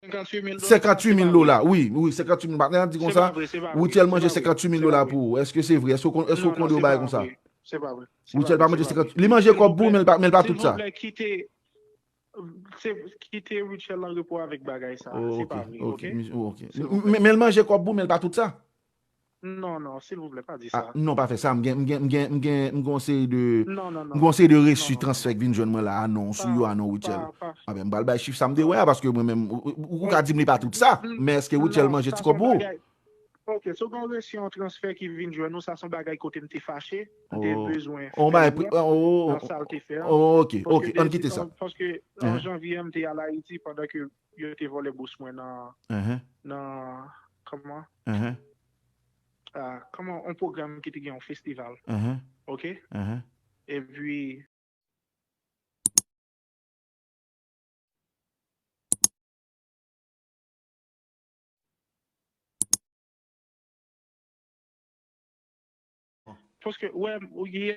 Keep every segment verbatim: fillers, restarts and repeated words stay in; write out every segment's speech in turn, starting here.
Senkanntuit mil dola, wi, wi, senkanntuit mil. Patnè an di konsa, Rutshelle manje senkanntuit mil dola pou ou. Èske se vre? Èske w konn, èske w konn yo bagay konsa? Rutshelle pa manje senkanntuit. Li manje kòb pou, men l pa, men l pa tout sa. Silvouplè, kite, se, kite Rutshelle an repo avèk bagay sa. Se pa vre, ok? Ok. Men, men l manje kòb pou, men l pa tout sa. Non, non, silvouplè, pa di sa. Non, pa fè sa. M gen, m gen, m gen, m gen, m gen yon seri de, m gen yon seri de resi transfè k vin jwenn mwen la, a non, sou yo, a non, Rutshelle. Anben, m pral bay chif sa m te wè a, paske mwen menm, ou, ou, ou ka di m li pa tout sa, men èske Rutshelle manje ti kòb pou ou? Ok, so gen yon resi yon transfè ki vin jwenn ou, sa se yon bagay kote m te fache, m te bezwen fè wont nan sa l te fè an. Ok, ok, ann kite sa. Paske an janvye, m te al Ayiti pandan ke yo te vòlè bous mwen nan, nan, kòman? Ah, kòman, yon pwogram ki te gen yon festival. Ok? Epi, paske, wè, yè,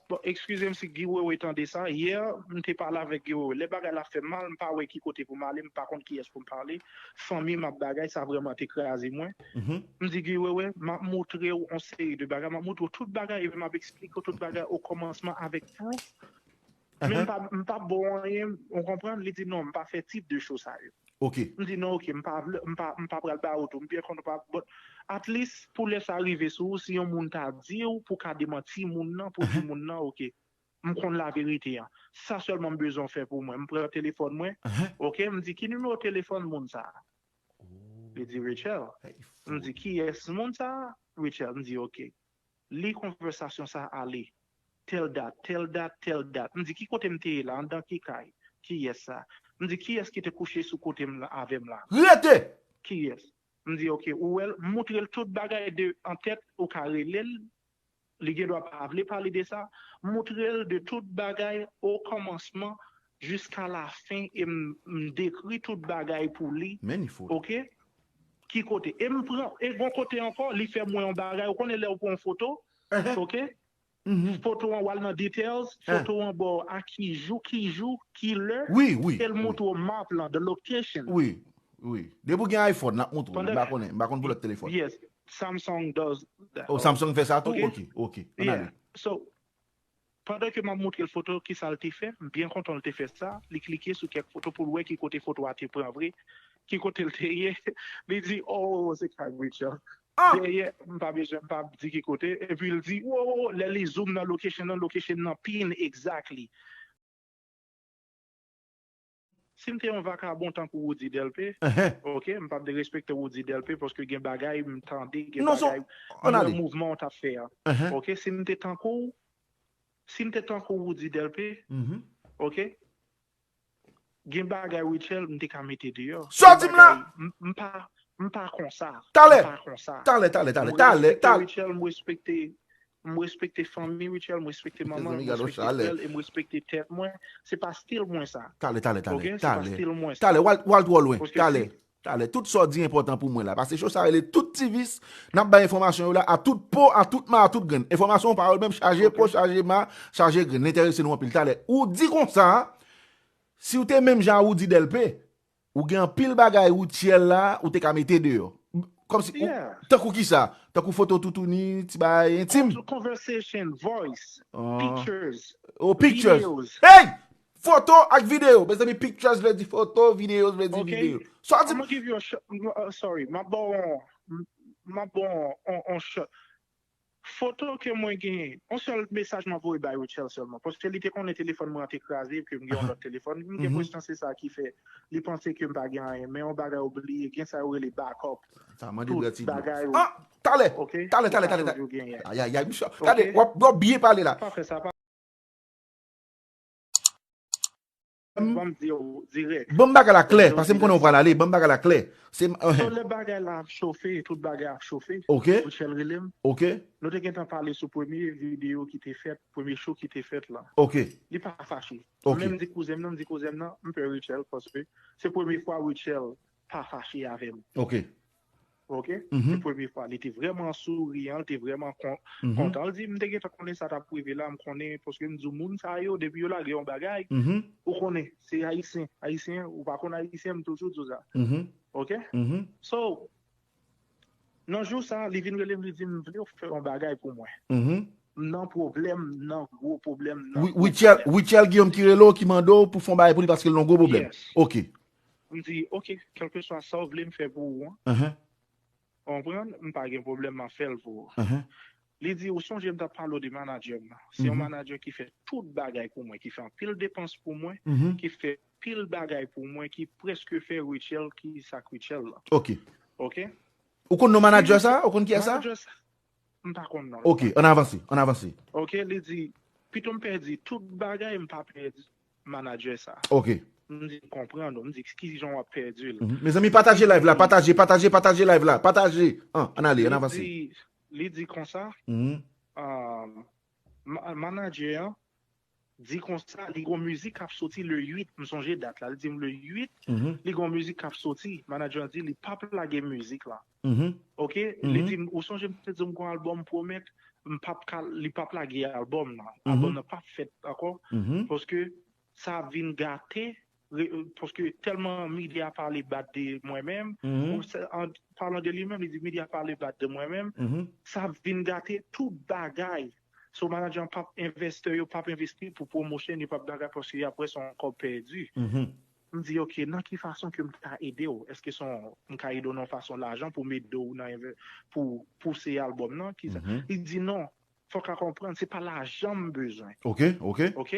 bon, eskize m si Guy Wewe tande sa, yè, m te pale avèk Guy Wewe. Lè bagay la fè m mal, m pa wè ki kote pou m ale, m pa konn kiyès pou m pale. Fanmi m ap bagay, sa vrèman te kraze mwen. M di Guy Wewe, m ap moutre w yon seri de bagay, m ap moutre w tout bagay, epi m ap eksplike w tout bagay o kòmansman avèk proof. Men m pa, m pa ba w anyen, ou konprann? Li di, "Non, m pa fè tip de cho sa yo." M di, "Non, ok, m pa vle, m pa, m pa pral ba ou tou, m byen kontan pa, but at least, pou lè sa rive sou ou, si yon moun ta di w, pou ka demanti moun nan, pou di moun nan, ok, m konn laverite an. Sa sèlman m bezwen w fè pou mwen." M pran telefòn mwen, ok, m di, "Ki nimewo telefòn moun sa a?" Li di, "Rutshelle." M di, "Kiyès moun sa a?" Rutshelle, m di, "Ok." Li konvèsasyon sa a ale. Tèl dat, tèl dat, tèl dat. M di, "Ki kote m te ye la? Anndan ki kay? Kiyès sa?" M di, "Kiyès ki te kouche sou kote m la, avè m la?" Rete! "Kiyès?" M di, "Ok, ou wè l?" M moutre l tout bagay de an tèt, ou ka rele l. Li gendwa pa vle pale de sa. M moutre l de tout bagay o kòmansman jiska la fen e m, m dekri tout bagay pou li. Men li fout. Ok? Ki kote? E m pran, e gon kote ankò, li fè m wè yon bagay. Ou konnen lè ou pran yon foto? Ok? Foto an, w al nan details, foto an ba w a ki jou, ki jou, ki lè, wi, wi, e l montre w map lan, the location. Wi, wi. Depi w gen iPhone, l ap montre w. M pa konnen, m pa konn pou lòt telefòn. Yes, Samsung does that. Oh, Samsung fè sa tou? Ok, ok. Ann ale. So, pandan ke m ap montre l foto, ki sa l te fè, m byen kontan l te fè sa, li klike sou kèk foto pou l wè ki kote foto a te pran vre, ki kote l te ye. Li di, "Oh, se kay Rutshelle." Dèyè, m pa bezwen, m pa di ki kote. Epi l di, "Wo, wo, wo," lè li zoom nan location nan, location nan pin exactly. Si m te yon vakabon tankou Roody Delpé, ok, m p ap derespekte Roody Delpé paske gen bagay m tande, gen bagay, m wè mouvman w t ap fè a. Ok, si m te tankou w, si m te tankou Roody Delpé, ok, gen bagay Rutshelle m te ka mete deyò. Sa w di m la? M pa, m pa konsa. Talè. M pa konsa. Talè, talè, talè, talè, talè. Rutshelle, m respekte, m respekte fanmi Rutshelle, m respekte manman l, m respekte frè l, e m respekte tèt mwen. Se pa stil mwen sa. Talè, talè, talè, talè. Talè, w al, w al twò lwen. Talè. Talè, tout sa w di enpòtan pou mwen la. Paske cho sa rele tout ti vis. N ap bay enfòmasyon yo la a tout po, a tout ma, a tout grenn. Enfòmasyon, pawòl menm chaje po, chaje ma, chaje grenn. L enterese nou anpil. Talè, ou di konsa, si w te menm jan a Roody Delpé, ou gen anpil bagay Rutshelle la, ou te ka mete deyò. Kòmsi, tankou kisa? Tankou foto toutouni, ti bagay entim? Conversation, voice, pictures, oh, pictures, videos. Hey! Foto ak videyo. Mezanmi, pictures vle di foto, videos vle di videyo. Sa w di? I'm gonna give you a shot. Uh, sorry, m ap ba w yon, m ap ba w yon, yon shot. Foto ke mwen genyen, yon sèl mesaj m ap voye bay Rutshelle sèlman. Paske li te konnen telefòn mwen an te kraze, ke m gen yon lòt telefòn. M gen presyon se sa ki fè li panse ke m pa gen anyen. Men yon bagay ou bliye, gen sa yo rele backup. Tout bagay ou. Ah! Talè! Talè, talè, talè, talè. Ayayay, misye. Gade, w ap, w ap byen pale la. Pa fè sa, pa Ban m di w dirèk. Ban m bagay la klè, paske m konnen w pral ale. Ban m bagay la klè. Se, so, lè bagay la ap chofe, tout bagay ap chofe, Rutshelle rele m. Ok. Nou te gentan pale sou premye videyo ki te fèt, premye show ki te fèt la. Ok. Li pa fache. Ok. Mwen menm m di kouzen m nan, m di kouzen m nan, m pè Rutshelle, paske se premye fwa Rutshelle pa fache avè m. Ok. Ok? Se premye fwa. Li te vrèman souriyan, li te vrèman kontan. L di, m te gentan konnen sa t ap rive la, m konnen, paske m di w, moun sa yo, depi yo lage yon bagay, ou konnen, se Ayisyen. Ayisyen, ou pa konn Ayisyen, m toujou di w sa. Ok? So, nan jou sa, li vin rele m, li di m, vle w fè yon bagay pou mwen. M nan pwoblèm, m nan gwo pwoblèm, m nan gwo pwoblèm. Richel Guillaume ki rele w, ki mande w pou fè yon bagay pou li paske l nan gwo pwoblèm. Ok. M di, ok, kèlkeswa sa w vle m fè pou ou an. Ou konprann? M pa gen pwoblèm, m ap fè l pou ou. Li di, ou sonje m t ap pale w de manadjè m nan. Se yon manadjè ki fè tout bagay pou mwen, ki fè anpil depans pou mwen, ki fè pil bagay pou mwen, ki prèske fè Richel ki sa k Richel la. Ok. Ok? Ou konn non manadjè sa? Ou konn kiyès sa? Manadjè sa, m pa konn non l. Ok, ann avanse, ann avanse. Ok, li di, pito m pèdi tout bagay, m pa pèdi manadjè sa. Ok. M di, m konprann ou. M di, ki jan w ap pèdi l? Mezanmi, pataje live la, pataje, pataje, pataje live la, pataje. An, ann ale, ann avanse. Li di, li di konsa, um, ma- manadjè an di konsa, li gon mizik k ap soti le uit, m sonje dat la, li di m le uit, li gon mizik k ap soti, manadjè an di li p ap lage mizik la. Ok? Li di m, ou sonje m te di w m gon albòm pwomèt, m p ap ka, li p ap lage albòm nan. Albòm nan p ap fèt ankò, paske sa ap vin gate, paske tèlman medya pale bad de mwen menm, an palan de li menm, li di medya pale bad de mwen menm, sa ap vin gate tout bagay. So manadjè an p ap, envestè yo p ap envesti pou promotion, yo p ap bagay paske y ap wè se yon kòb pèdi. M di, ok, nan ki fason ke m ka ede w? Èske se yon, m ka ede w nan yon fason lajan pou m ede w nan pou pouse albòm nan? Ki sa? Li di non, fòk a konprann, se pa lajan m bezwen. Ok, ok. Ok?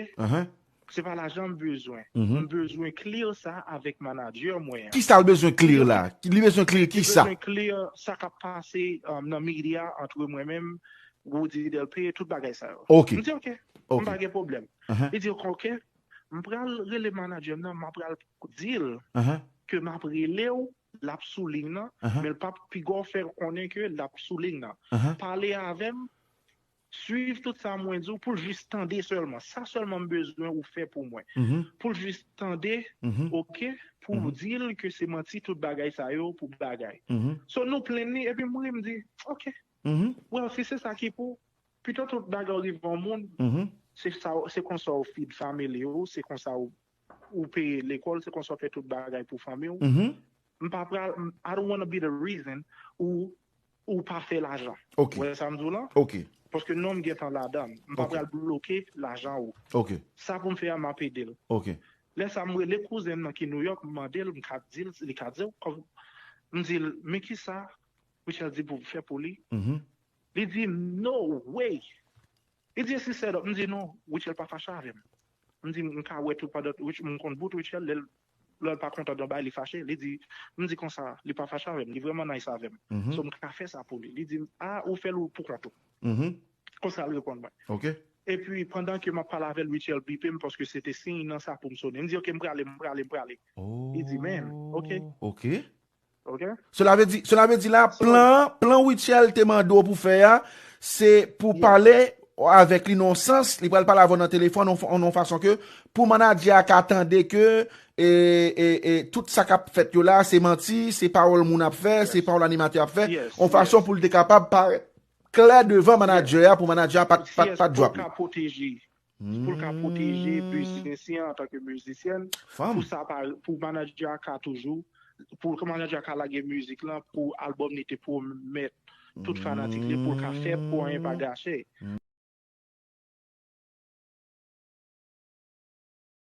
Se pa lajan m bezwen. M bezwen clear sa avèk manadjè mwen an. Kisa l bezwen clear la? Li bezwen clear kisa? Li bezwen clear sa k ap pase um, nan medya antre mwen menm, Roody Delpé, tout bagay sa yo. Ok. M di ok. M pa gen pwoblèm. Li di ok, m pral rele manadjè m nan, m pral di l ke m ap rele w, l ap sou liy nan, men l p ap piga w fè konnen ke l ap sou liy nan. Pale avè m, swiv tout sa mwen di w pou l jis tande sèlman. Sa sèlman m bezwen ou fè pou mwen. Pou l jis tande, ok, pou w di l ke se manti tout bagay sa yo pou bagay. So nou plenn li, epi m ri, m di, ok, well, si se sa ki pou, pito tout bagay rive yon moun, se sa, se konsa w feed family ou, se konsa w ou peye lekòl, se konsa w fè tout bagay pou fanmi w. M pa pral, I don't wanna be the reason ou ou pa fè lajan. Ok. Ou wè sa m di w lan? Ok. Paske non m gentan ladan l. M pa pral bloke lajan ou. Ok. Sa pou m fè a, m ap ede l. Ok. Lè sa m rele kouzen m nan ki New York, m mande l, m ka di l, li ka di w, kòm m di l, men kisa Richel di pou m fè pou li? Li di m, no way. Li di, si sèdòp, m di, non, Richel pa fache avè m. M di, m ka wè tou pandan, m konn bout Richel, lè l pa kontan de yon bagay, li fache. Li di, m di konsa, li pa fache avè m, li vrèman nice avè m. So, m ka fè sa pou li. Li di m, a, ou fè l pou kont ou. Konsa l reponn mwen. Ok. Epi, pandan ke m ap pale avè l, Richel bipe m paske se te siy nan sa pou m sonnen. M di, ok, m prale, m prale, m prale. Li di, man, ok. Ok. Ok? Cela veut dire, cela veut dire la, plan, plan Richel te mande w pou fè a, se pou pale avèk li nan yon sans, li pral pale avè w nan telefòn, nan yon fason ke pou manadjè a ka tande ke e, e, e, tout sa k ap fèt yo la, se manti, se pawòl moun ap fè, se pawòl animatè ap fè, yon fason pou l te kapab parèt klè devan manadjè a, pou manadjè a pa t, pa t, pa t drop li. Pou l ka pwoteje pou l ka pwoteje mizisyen an antanke mizisyèn, pou sa pa, pou manadjè a ka toujou, pou manadjè a ka lage mizik lan, pou albòm li te pwomèt tout fanatik li, pou l ka fè, pou anyen pa gache.